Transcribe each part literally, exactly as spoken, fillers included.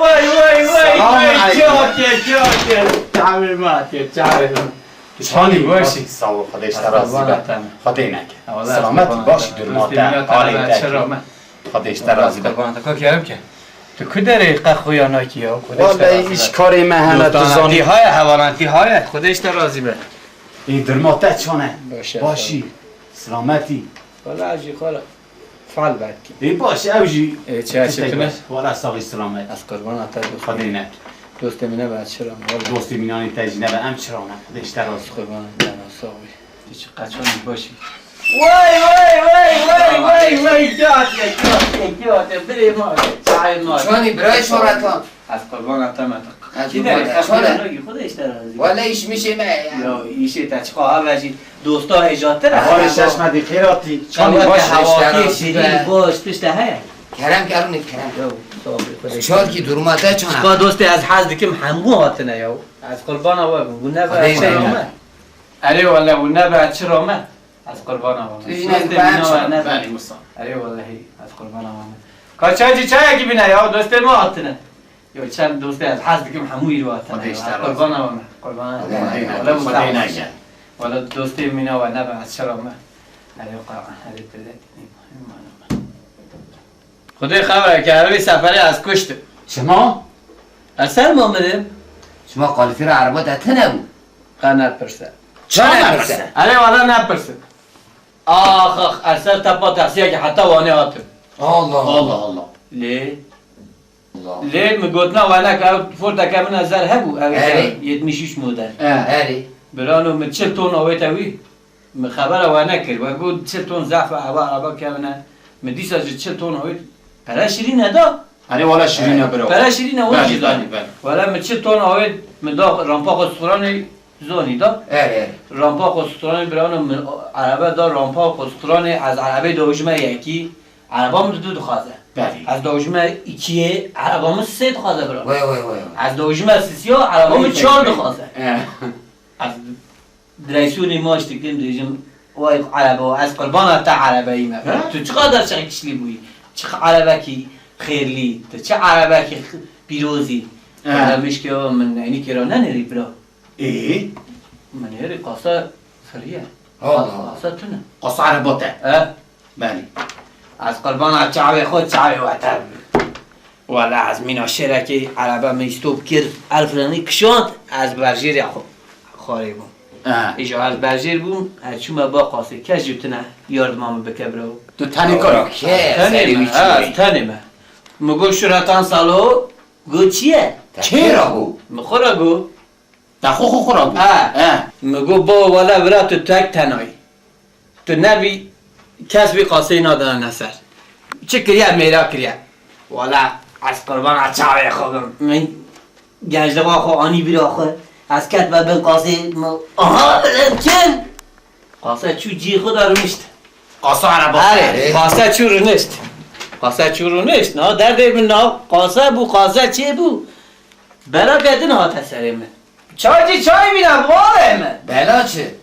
Vay, vay, vay, Selamun vay, aleyküm. Çavê, çavê. Çavê me hatiye, çavê me. Çanî baş. Sağ ol, Xwedê ji te razî be. Estağfurullah, tamam. Xwedê neke. Selamet, başî, durma te, halê te. Xwedê ji te razî be. Qurban te, ka kerem ke. Tu ku derê qe xuya nakî ya? Xwedê ji te razî be. Vallahi îş karê me hene, tu zanî. Dostanatî haya, hevalatî haya. Xwedê ji te razî be. Ê, durma te çan e? Baş e, sağ ol. Başî, selametî. Wala jî xwe re. Fal belkî. Ê, baş, ew jî. Ê, çi, çi tiştek tune? Baş. Wala saxî selamet. Ez qurbana te dostê. Xwedê ne. Dostê min nebe, ez çira me, wala. Dostê mînanê te jî nebe, em çira me. Xwedê ji te razî. Ez qurbana te me, saxî. Tu çi qeçanî başî. Vay, vay, vay, vay, vay, vay, katiye, katiye, katiye, birê ma, çayê ma. Çanî birayê şoretan. Ez qurbana te me. Ez Kî qurbana derê te. Qeçanî? Xwedê ji te razî. Wala îş mişê me ya. Ya, îşê te çiqa have jî. Dosta hêjatir e. Hevalê şeş me dî xêr hatî. Çanî baş e? Hewatiyê şirîn, baş, tişte heye. Kerem ke rûnê kerem. Yo, sağ ol, Xwedê. Çal ki duruma te çan e? Çiqa dostê ez hez dikim hemû hatine ya. Ez qurbana we bim. Hûn nebe çira me. Erê wele hûn nebe çira me. Ez qurbana we bim. Dostê mîna we nebe. Belê, wisa. Erê wele hî, ez qurbana we me. Ka çay cî çayekî bîne ya, dostê me hatine. Yo, çend dostê ez hez dikim hemû îro hatine. Xwedê ji te razî. Qurbana we me. Qurbana we me. Xwedê neke. Wele Xwedê neke. Wele dostê mîna we nebe, ez çira me. Erê qa, erê pêde. Xwedê xewre ke, ev seferê ez kuştim. Çima? Ez ser ma mirim. Çima qalifîra ereba te tune bû? Qe nepirse. Ça nepirse? Erê wele nepirse. Ax, ax, ez ser tepa taksiyekê heta Wanê hatim. Allah Allah. Allah Allah. Lê Lê min gotina we neke, ew Fordeke min e zer hebû, ew Erê. Yetmiş üç model. Erê. Birano min çil ton awête wî. Min xebera we nekir. We got çil ton zehf e, ewa ereba kevin e. Min dîsa ji çil ton awêt. Pere şirîn e da. Erê wala şirîn e biro. Pere şirîn e, we jî zanî. Belê, belê, belê. Wala min çil ton awêt, min da rampa xwe stranê zonî da. Erê, erê. Rampa xwe stranê birano min erebe da rampa xwe stranê, ez erebê dawij me yekî. Ereba min du dixwaze. Belê. Ez dawij me îkiyê, ereba min sê dixwaze bira. Wey, wey, wey, wey. Ez dawij me sisiya, ereba min çar dixwaze. Eh. Ez direksiyonê maç dikim, dibêjim, "Wey erebe, ez qurbana te erebeyî me." He? Tu çiqadar çi kişlî bûyî? Çi erebekî xêrlî? Tu çi erebekî x-, pîrozî? He. Wala mişkê min eynî kêra nenêrî bira. Ê? Min hêrî qasa firiye. Allah Allah. Qasa tune. Qasa ereba te? E? Belê. Ez qurbana çavê xwe, çavê we te bim. Wala ez mîna şêrekê erebe min stop kir, el frenî kişand, ez berjêrê xwe xwarê bûm. Ha. Îja ez berjêr bûm, ez çûme ba qasê. Kes jî tune yardima min bike biro. Tu tenê kar. Tenê me, ha, tenê me. Min got şuratan salo, got çi ye? Kê ra bû? Min xwe ra got. Te xwe xwe xwe ra got. Ha. Ha. Min got, "Bo, wele vira tu tek tenayî. Tu nebî, kes vî qaseyî nadana ser." Çi kiriye, mêra kiriye. Wele ez qurbana çavê xwe bim. Min gençlixa xwe anî bîra xwe. Ez ketime bin qasê, min, aha, bilind çin. Qase çû cihê xwe de rûnişt. Qasa ereba. Erê, qase çû rûnişt. Qase çû rûnişt. Na derdê min na qase bû, qase çê bû. Bela ke din hate serê min. Çay cî çay bîne, bavê min. Bela çi?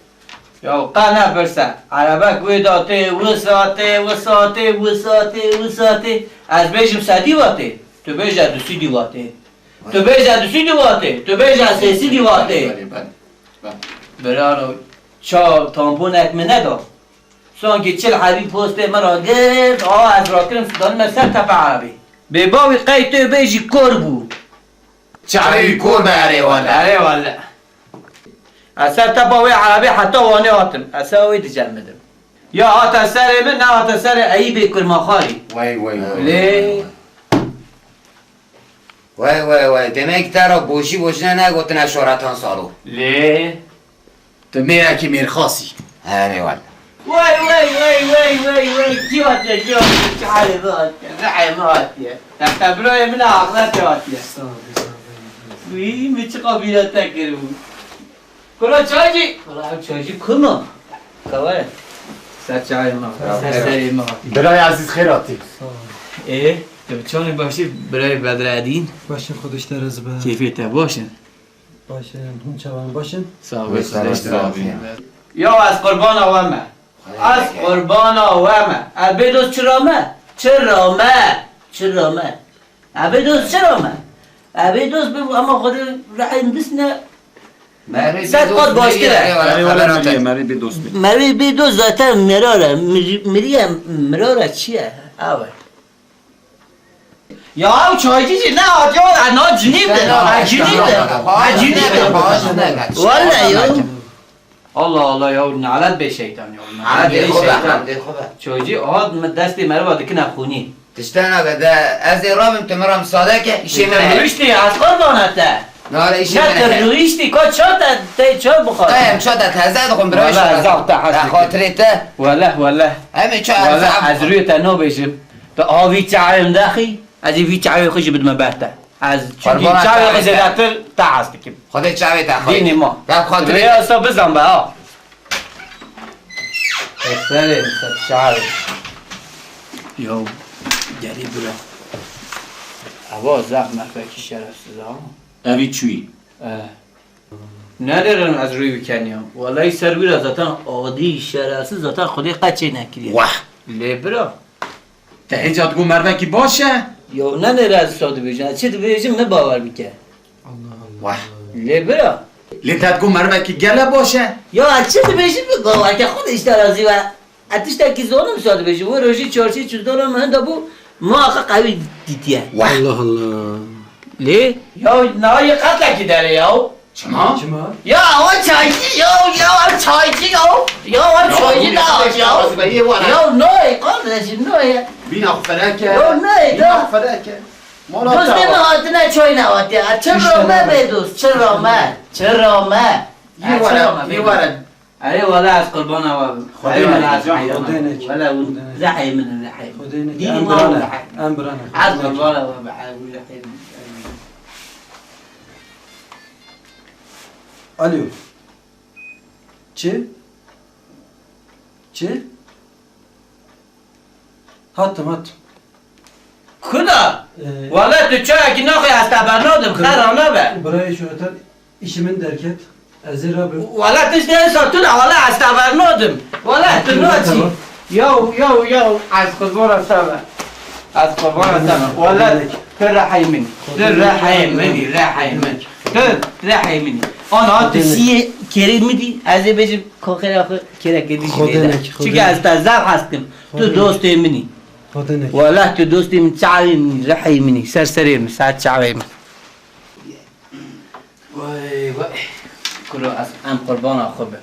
Ya qe nepirse. Erebek wê datê, wisa tê, wisa tê, wisa tê, wisa tê. Ez bêjim sedî watê. Tu bêje du sîdî watê. Tu bêje du sîdî watê. Tu bêje sê sîdî watê. Belê, belê, belê. Biraro, ça tamponek min neda. Sankî çil hebî postê min ra girt, a ez rakirim danime ser tepe erebî. Bê bawî qey tu bêjî kor bû. Çavê wî kor be, erê wele. Erê wele. Ez ser tepa wê erebî heta Wanê hatim. Ez ser wê dicemidim. Ya hate serê min, ne hate serê Eyîbê Kurmaxalî. Wey, wey, wey. Lê Wey, wey, wey. Demek te ra boşî boşîne negotine şoretan salo. Lê tu mêrekî mêrxasî. Erê wele. Wey, wey, wey, wey, wey, wey. Kî hatiye, kî hatiye? Çavê min hatiye, rihê min hatiye. Te, te birayê min e, axretê hatiye. Sağ ol, sağ ol. Wî, min çiqa bîra te kiribû. Kura çaycî? Wala ev çaycî ku ma? Qewe. Ser çayê ma. Ser serê ma. Birayê ezîz xêr hatî. Sağ ol. Ê, tu bi çanê başî birayê Bedredîn? Başin, Xwedê ji te razî be. Kêfê te baş in? Baş in, hûn çawan baş in? Sağ ol, Xwedê ji te razî be. Ya ez qurbana we me. Ez qurbana we me. Ez bê dost çira me. Çira me. Çira me. Ebê dost çira me? Evê dost bibû, ama xwe rehîm bisne. Merî Sed bê dost qat baştir e. Merî wala xebera meriye, te. Merî bê dost bê. Merî bê dost zaten mirar e. Mir-, miriye mirar e çi ye? Awe. Ya ew çaycî jî ne hat ya, e, na cinî bi. E, cinî bi. E, cinî bi. Vallahi ya. Allah Allah ya, nalet bê şeytan ya. Hadi Nalet bê xwe be, şeytan. Hadi xwe be. Çaycî hat mi destê meriva dikine xûnî. Tiştena be de, ez ê rabim, tu min re misade ke, îşê min heye. Rûiştî, ez qurbana te. Nare, îşê Ne min heye. Rûiştî, ka ça te, te ça bixwaz. Te em ça te teze dixwim, bira. Wala, zaf te hez dikim. Xatirê te. Wala, wala. Em ê ça Wala, ez rûyê te nabêjim. Tu a vî çayê min dexî, ez ê vî çayê xwe jî bidime ber te. Ez çünkü Qurbana çayê xwe çayê te. Zêdetir te hez dikim. Xwedê çavê te xwedê. Dînê ma. Te xatirê Rêya te. Sa bizan be ha. Eserê, ser çavê. Yo, gelî bira. Ava zaf mefekî şerefsiz ha. Evî çûyî. Eh. Nedêrin ez rûyî wî keniyam. Welay ser wî re zaten adî şerefsiz zaten Xwedê qet çê nekiriye. Wah! Lê bira. Te hêca digot mervekî baş e? Yo, ne nêre ez wisa dibêjim. Ez çi dibêjim, min bawer bike. Wah. Lê bira. Lê te digot mervekî gele baş e? Ya, ez çi dibêjim, min bawer ke. Xwedê ji te razî be. Ez tiştekî zanim wisa dibêjim. Wê rojî çarşî çû dora min hinda bû, min axa qewî dîtiye. Wah. Allah Allah. Lê? Ya, nayê qetlekî derê ya. Çima? Çima? Ya, o çaycî ya, ya, o çaycî ya. Ya, o çaycî ne ya? Ya, noy, kardeşim, noy. Bîna xwe fereke. Ya, noy, Bîna da. Xwe fereke. Mala Dostê te min hatine çay nehatiye. Çi rame bê dost, çi rame, çi rame. Yê were, yê were. Erê wele ez qurbana we bim. Xwedê Erê wele nekî, ez can, heyran Xwedê im. Nekî. Wele hûn Xwedê nekî. Rehê min in, rehê min. Xwedê nekî. Dînê Em ma biran e, rehê. Em biran e. Ez qurbana we bim, ez rehê min. Alo. Çi? Çi? Hatim, hatim. Kuda? Ee, Wala tu çayekî naxwe ez te bernadim, xera nabe. Birayê şoreter, îşî min derket. Ez ê rabim. Wala tu işte êsa tu ne, wala ez te bernadim. Wala tu Hatim, naçî. Tamam. Yaw, yaw, yaw, ez qurbana te be. Ez qurbana te be. Wala tu rehê min. Tu rehê min, rehê min. Tu rehê min. Ana tu Xwedê şiyê kerê min dî, ez ê bêjim, koxera xwe kêreke dî jî Xwedê lê de. Nekî, Xwedê Çünkü ez nekî. Te zaf hez dikim. Tu Xwedê dostê min î. Xwedê nekî. Wala tu dostê min, çavê min, rehê min î, ser serê min, ser çavê min. Vay, vay. Kuro, ez, em qurbana xwe bin.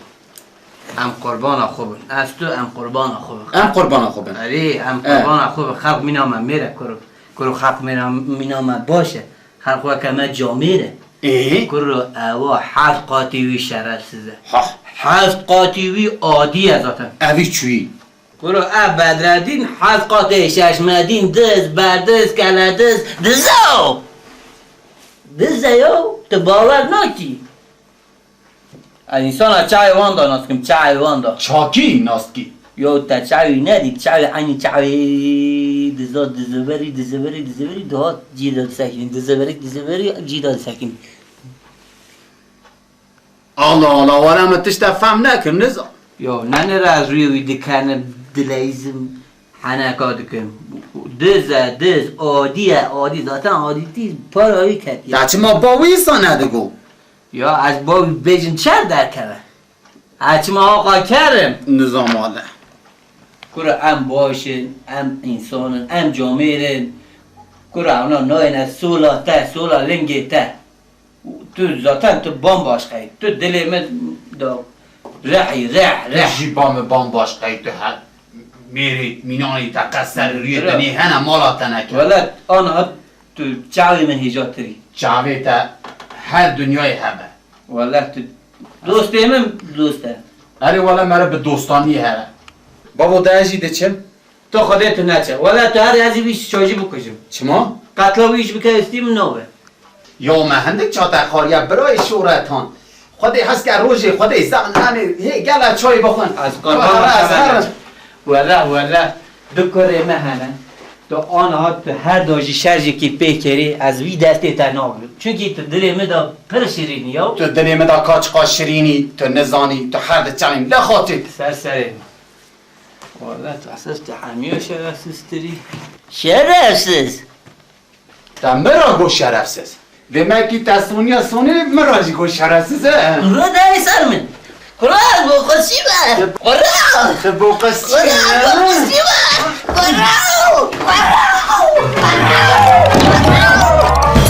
Em qurbana xwe bin. Ez tu em qurbana xwe bin. Em qurbana xwe bin. Erê, em Eh. Qurbana xwe bin. Xelq mîna me mêr e, kuro. Kuro, xelq mîna, mîna me baş e. Xelq weke me camêr e. Ê? Kuro, ewa heft qatî wî şerefsiz e. Ha. Heft qatî wî adî ye zaten. Evî çûyî. Kuro, ev Bedredîn heft qatê şeşmedîn diz, berdiz, kelediz, diz e o! Diz e yo, tu bawer nakî. Ez însana çavê wan da nas dikim, çavê wan da. Çakî nas dikî? Yo, te çavê nedî, çavê eynî çavê diza, diziverî, diziverî, diziverî, dihat cî de disekînî, diziverî, diziverî, cî de disekînî. Allah Allah, wala me tişta fehm nekim, nizam. Yo, ne nêre ez rûyê wî dikenim, dileyizim, heneka dikim. Diz e, diz, adî ye, adî. Zaten adîtî para wî ketiye. Ya çima ba wî îsa nedigo? Ya ez ba wî bêjim çer derkeve? Ez çima aqa kerim? Nizam wala. Kura em baş in, em însan in, em camêr in. Kura ewna nayêne sola te, sola lingê te. Tu zaten tu bambaşka yî. Tu dilê min da rehî, reh, Tu reh. jî ba min bambaşka yî, tu he-, mêrê, mînanî te qet ser rûyê Bira. Dinê hene mala te neke. Wele ana tu çavê min hêjatirî. Çavê te her dinyayê hebe. Wele tu dostê min dost e. Erê wele mere bi dostaniyê here. Bavo, de ez jî diçim. Tu Xwedê tu neçe. Wele tu herî ez ê wî şajî bikujim. Çima? Qetla wî ji bike stî min nabe. Ya me hindik çate xariye birayê şoretan. Xwedê hes ke rojê Xwedê zan em ê hê gele çay bixwin. Ez qurban Xwedê ez herim. Wele, wele. Du kurê me hene. Tu aniha tu her da jî şerjekî pê kerî ez wî destê te nagrim. Çunkî tu dilê min de pir şirînî ya. Tu dilê min de kaçqa şirînî, tu nizanî, tu her di çavên lê xatê. Ser serê min. Wele tu esas tu hemiya şerefsiztirî. Şerefsiz? Te min re got şerefsiz. Demekî te soniya sonê min re jî got şerefsiz e. Kuro derê ser min. Kuro boqosî be. Kuro. Te boqosî be. Kuro boqosî be. Kuro. Kuro.